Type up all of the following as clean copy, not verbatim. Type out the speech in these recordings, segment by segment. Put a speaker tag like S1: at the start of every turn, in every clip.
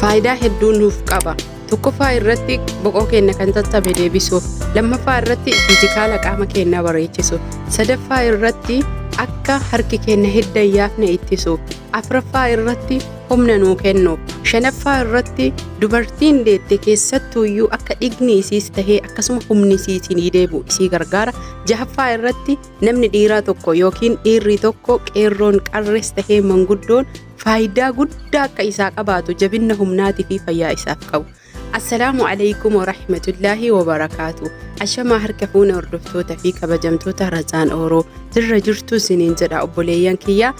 S1: Faayidaa hedduu nuuf qaba. Tokkoffaa irratti boqoo keenya kan caccabe deebisuuf, lammaffaa irratti fiizikaala qaama keenyaa bareechisuuf, sadaffaa irratti akka harki keenya hidda hin yaafne ittisuuf, afraffaa irratti humna nuu kennuuf, shanaffaa irratti dubartiin deette keessattuuyyuu akka dhigni isiis tahee akkasuma humni isii isinii deebi'u isii gargaara. Jahaffaa irratti namni dhiiraa tokko yookiin dhiirri tokko qeerroon qarres tahee manguddoon faayidaa guddaa akka isaa qabaatu jabinna humnaatii fi fayyaa isaaf qabu. Assalaamu alaikum warahmatullaahi wabarakaatu. Ashamaa harka fuuna hordoftoota fi kabajamtoota Razaan Ooroo jirra jirtu isiniin jedha obboleeyyan kiyya.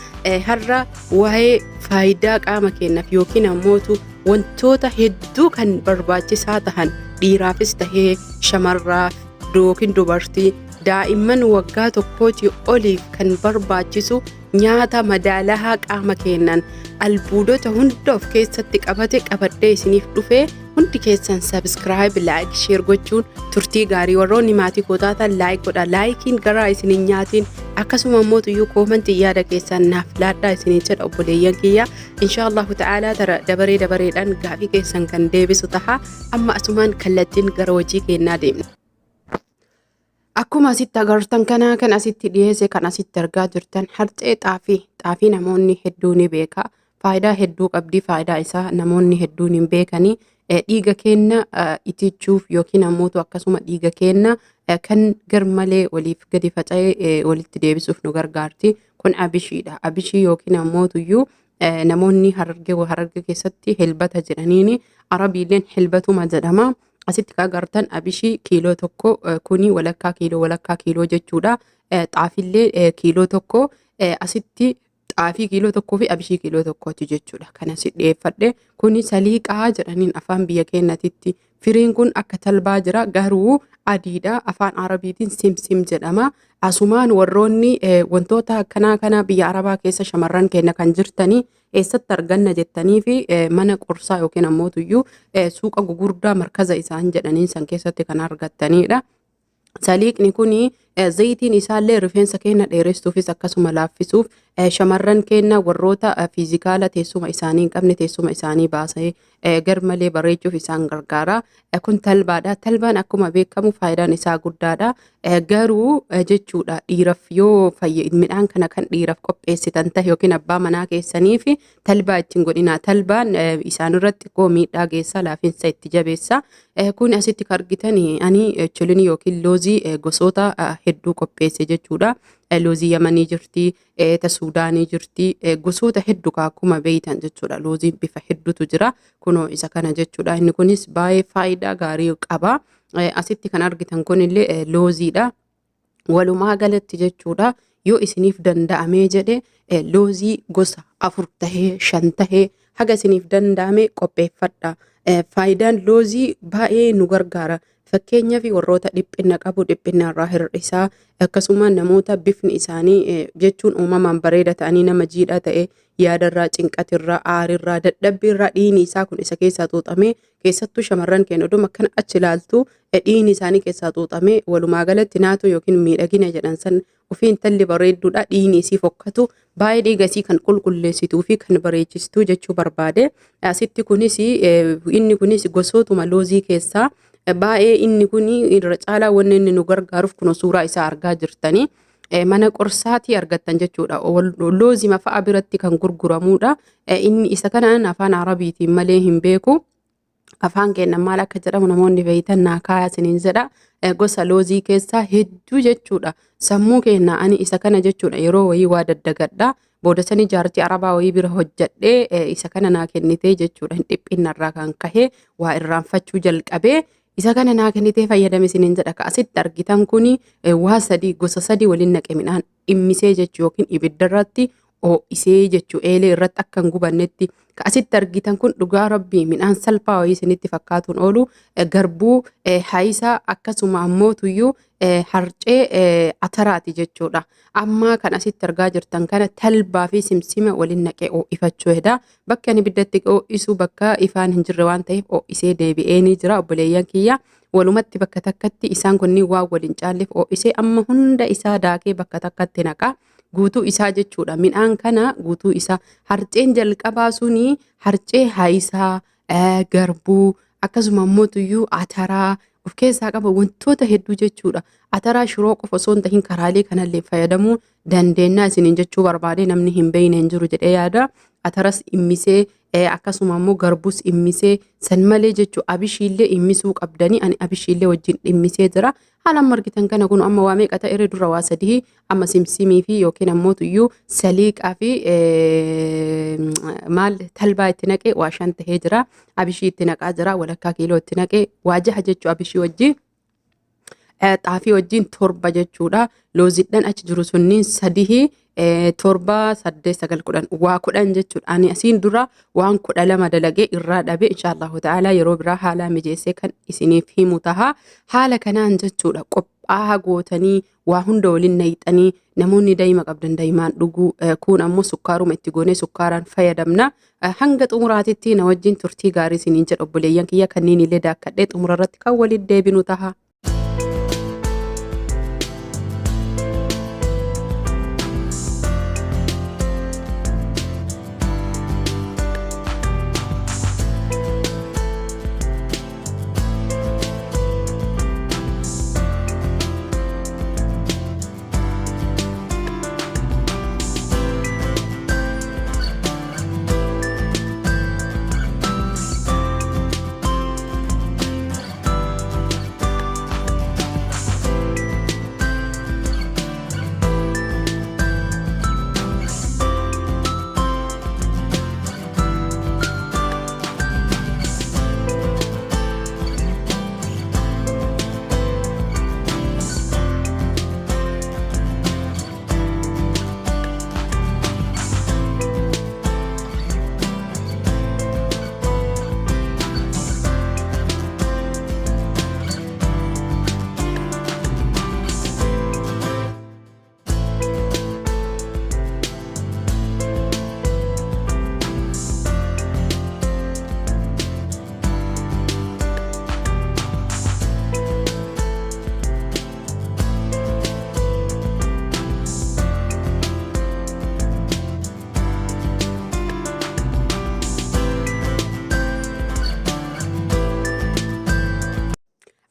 S1: Har'a waa'ee faayidaa qaama keenyaaf yookiin ammootu wantoota hedduu kan barbaachisaa tahan dhiiraafis tahee shamarraaf yookiin dubartii daa'imman waggaa tokkootii oliif kan barbaachisu nyaata madaalahaa qaama keennan albuudota hunda of keessatti qabate qabadhee isiniif dhufee hundi keessan subscribe like share gochuun turtii gaarii warroonni maatii koo taatan like godha laayikiin garaa isin hin nyaatiin akkasuma immoo tuyyuu koomantii yaada keessan naaf laadhaa isiniin jedha obboleeyyan kiyya insha Allahu ta'aalaa tara dabaree dabareedhaan gaafii keessan kan deebisu taha amma asumaan kallattiin gara hojii keennaa deemna. Akkuma asitti agartan kana kan asitti dhiyeesse kan asitti argaa jirtan harcee xaafii. Xaafii namoonni hedduu ni beeka. Faayidaa hedduu qabdi. Faayidaa isaa namoonni hedduun hin beekanii. Dhiiga keenna itichuuf yookiin ammoo akkasuma dhiiga keenna kan garmalee waliif gadi faca'ee walitti deebisuuf nu gargaarti. Kun abishiidha. Abishii yookiin ammoo tuyyuu namoonni harargee harargee keessatti helbata jedhaniini arabiileen helbatuma jedhama. Asitti kan agartan abishii kiiloo 1 kuni walakkaa kiiloo walakkaa kiiloo jechuudha. Xaafillee kiiloo 1 asitti xaafii kiiloo 1 fi abishii kiiloo 1ti jechuudha. Kan asi dhiyeeffadhe kuni saliiqaa jedhaniin afaan biyya keenyatitti. Firiin kun akka talbaa jira garuu adiidha. Afaan Arabiitiin simsim jedhama. Asumaan warroonni wantoota akkanaa kana biyya Arabaa keessa shamarran keenya kan jirtanii eessatti arganna jettanii fi mana qorsaa yookiin ammoo tuyyuu suuqa gugurdaa markaza isaan jedhaniin san keessatti kan argattanidha. Saliiqni kun zayitiin isaallee rifeensa keenya dheeressuufis akkasuma laaffisuuf shamarran keenya warroota fiizikaala teessuma isaanii hin qabne teessuma isaanii baasee garmalee bareechuuf isaan gargaara. Kun talbaadha. Talbaan akkuma beekamu faayidaan isaa guddaadha. Garuu jechuudha dhiiraf yoo midhaan kana kan dhiiraf qopheessitan ta'e yookiin abbaa manaa keessaniif talbaa ittiin godhina. Talbaan isaan irratti xiqqoo miidhaa geessa laafinsa itti jabeessa. Kun asitti kan argitan ani chulinii yookiin loozii gosoota hedduu qopheesse jechuudha. Loozii Yamanii jirti, ta Suudaanii jirti, gosoota hedduu akkuma beeytan jechuudha. Looziin bifa hedduutu jira. Kunoo isa kana jechuudha. Inni kunis baay'ee faayidaa gaarii qaba. Asitti kan argitan kunillee looziidha. Walumaa galatti jechuudha yoo isiniif danda'amee jedhe loozii gosa 4 tahee 5 tahee haga isiniif danda'ame qopheeffadha. Faayidaan loozii baay'ee nu gargaara. Fakkeenyaaf warroota dhiphinna qabu dhiphinna irraa hir'isaa akkasuma namoota bifni isaanii jechuun uumamaan bareeda ta'anii nama jiidhaa ta'e yaadarraa cinqatirraa aarirraa dadhabbiirraa dhiigni isaa kun isa keessaa xuuxamee keessattuu shamarran keenya oduma akkana achi ilaaltu dhiigni isaanii keessaa xuuxamee walumaa galatti naatoo yookiin miidhagina jedhan san ofii intalli bareedduudha dhiigni isii fokkatu baay'ee dhiiga isii kan qulqulleessituu fi kan bareechistuu jechuu barbaade asitti kunis inni kunis gosootuma loozii keessaa baay'ee inni kun irra caalaa wanni inni nu gargaaruuf kun suuraa isaa argaa jirtanii. Mana qorsaatii argattan jechuudha. Loozima fa'a biratti kan gurguramuudha. Inni isa kanaan afaan Arabiitiin malee hin beeku. Afaan keenya maal akka jedhamu namoonni beeytan naa kaayaa isiniin jedha. Gosa loozii keessaa hedduu jechuudha. Sammuu keenya ani isa kana jechuudha yeroo wayii waa daddagadha. Booda sanii jaartii Arabaa wayii bira hojjedhee isa kana naa kennitee jechuudha. Hin dhiphinnarraa kan kahe waa irraanfachuu jalqabee isa kana naa kennitee fayyadame isiniin jedha. Ka asitti argitan kuni waa sadii gosa sadii waliin naqe midhaan dhimmisee jechuu yookiin ibiddarratti ho'isee jechuu eelee irratti akka hin gubannetti. Ka asitti argitan kun dhugaa rabbii midhaan salphaa wayii isinitti fakkaatuun oolu garbuu hayisaa akkasuma ammoo tuyyuu harcee ataraati jechuudha. Amma kan asitti argaa jirtan kana talbaa fi simsima waliin naqee ho'ifachuu heda. Bakka ani ibiddatti ho'isu bakka ifaan hin jirre waan ta'eef ho'isee deebi'ee ni jira obboleeyyan kiyya. Walumatti bakka takkatti isaan kunniin waan waliin caalleef ho'isee amma hunda isaa daakee bakka takkatti naqa. Guutuu isaa jechuudha. Midhaan kana guutuu isaa harceen jalqabaa suni harcee haayisaa Garbuu, akkasuma immoo tuyyuu ataraa of keessaa qaba, wantoota hedduu jechuudha. Ataraa shiroo qofa osoo hin tahin karaalee kanallee fayyadamuu dandeenya isiniin jechuu barbaade. Namni hin beekne hin jiru jedhee yaada. Ataras immisee, akkasuma immoo garbus immisee, san malee jechuu abishiillee immisuu qabdanii. Ani abishiillee wajjin dhimmisee jira. Haala amma argitan kana kun amma waa meeqa ta'e? Dura waa sadii, amma simsimii fi yookiin ammoo tuyyuu saliiqaa fi maal talbaa itti naqee waa shan tahee jira. Abishii itti naqaa jira, walakkaa kiiloo itti naqee waa jaha jechuu, abishii wajjin. Xaafii wajjin torba jechuudha. Loozidhaan achi jiru sunniin sadii, torba, saddeet, sagal, 10, waa 10 jechuudha. Ani asiin dura waan 12 dalagee irraa dhabe. Inshaallahu ta'ala yeroo biraa haala mijeessee kan isiniif himu taha. Haala kanaan jechuudha qophaa'aa gootanii waa hunda waliin nayixanii, namoonni daa'ima qabdan daa'imaan dhuguu, kun ammoo sukkaaruma itti goonee sukkaaraan fayyadamna. Hanga xumuraatitti na wajjin turtii gaarii isiniin jedha obboleeyyan kiyya. Kanneen illee daakkadhee xumura irratti kan waliin deebinu taha.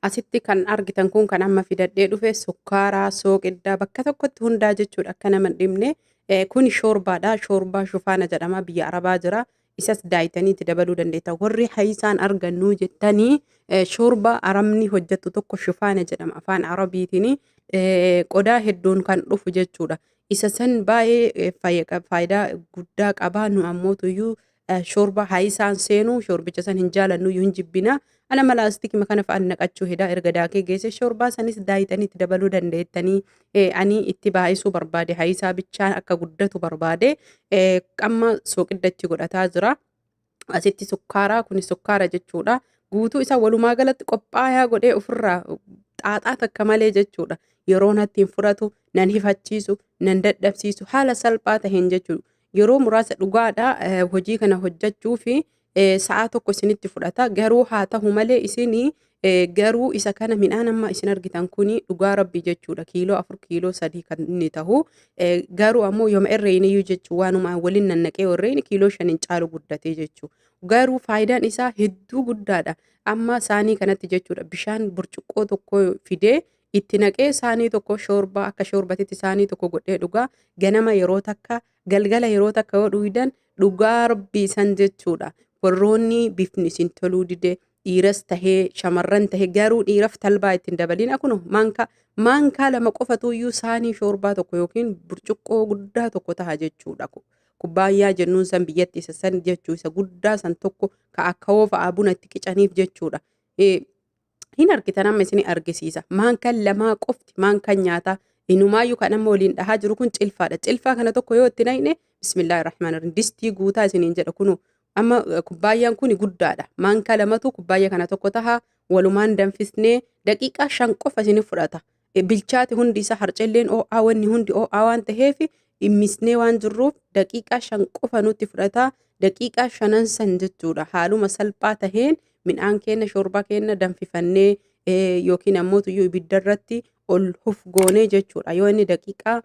S1: Asitti kan argitan kun kan amma fidadhee dhufe sukkaaraa, sooqiddaa bakka tokkotti hundaa jechuudha, akka nama hin dhibne. Kun shoorbaadha. Shoorbaa shufaana jedhama, biyya Arabaa jira. Isas daayitanii itti dabaluu dandeetta. Warri hayisaan argannuu jettanii, shoorbaa Arabni hojjettu tokko shufaana jedhama afaan Arabiitiin, qodaa hedduun kan dhufu jechuudha. Isa san baay'ee faayidaa guddaa qaba. Nu ammootuyyuu shoorbaa hayisaan seenuu shoorbicha san hin jaalannu, hin jibbina. Ana malaastikima kana fa'aan naqachuu hedaa erga daakee geesse. Shoorbaa sanis daayitanii itti dabaluu dandeettanii. Ani itti baay'isuu barbaade, hayisaa bichaan akka guddatu barbaade. Amma sooqidda itti godhataa jira. Asitti sukkaaraa, kun sukkaara jechuudha. Guutuu isaa walumaa galatti qophaayaa godhee ofirraa xaaxaa takka malee jechuudha. Yeroo natti hin fudhatu, nan hifachiisu, nan dadhabsiisu, haala salphaa taheen jechuudha. Yeroo muraasa dhugaadha hojii kana hojjechuu fi sa'a tokko isinitti fudhata. Garuu haa ta'u malee isin garuu isa kana midhaan amma isin argitan kuni dhugaa rabbii jechuudha. Kiiloo 4, kiiloo 3 kan inni tahu. Garuu ammoo yooma irreeniyyuu jechuu waanuma waliin nannaqee warreen kiiloo 5 hin caalu guddatee jechuu. Garuu faayidaan isaa hedduu guddaadha. Amma saanii kanatti jechuudha bishaan burcuqqoo tokko fidee itti naqee saanii tokko shoorbaa, akka shoorbatitti saanii tokko godhee dhugaa. Ganama yeroo takka, galgala yeroo takka yoo dhugdan, dhugaa rabbii san jechuudha. Warroonni bifni isin toluu dide, dhiiras tahee shamarran tahee, garuu dhiiraf talbaa ittiin dabalin. Akkuma maankaa 2 qofatuyyuu saanii shoorbaa tokko yookiin burcuqqoo guddaa tokko taha jechuudha. Kubbaayyaa jennuun san biyyatti isa san jechuu, isa guddaa san tokko ka akka fa'aa buna itti qicaniif jechuudha. Hin argitan, amma isin argisiisa. Maankaan lamaa qofti maankaan nyaataa. Inumaayyuu kan amma waliin dhahaa jiru kun cilfaadha. Cilfaa kana tokko yoo itti naqne, bismillaahi rahmaan rahiim, distii guutaa isiniin jedha. Kunu amma kubbaayyaan kun guddaadha. Maankaa lamatu kubbaayyaa kana tokko taha. Walumaan danfisnee daqiiqaa 5 qofa isin fudhata. Bilchaate hundi isaa, harcelleen oo'aa, wanni hundi oo'aa waan ta'eef, dhimmisnee waan jirruuf daqiiqaa 5 qofa nutti fudhata. Daqiiqaa shanan san jechuudha. Haaluma salphaa taheen midhaan keenya, shoorbaa keenya danfifannee yookiin ammoo tuyyuu ibidda irratti ol huf goonee jechuudha. Yoo inni daqiiqaa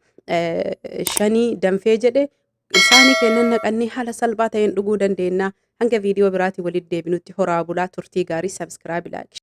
S1: 5 danfee jedhe, isaanii kennan naqannee haala salphaa ta'een dhuguu dandeenya. Hanga viidiyoo biraatiin walitti deebinutti horaa bulaa, turtii gaarii, subscribe, like.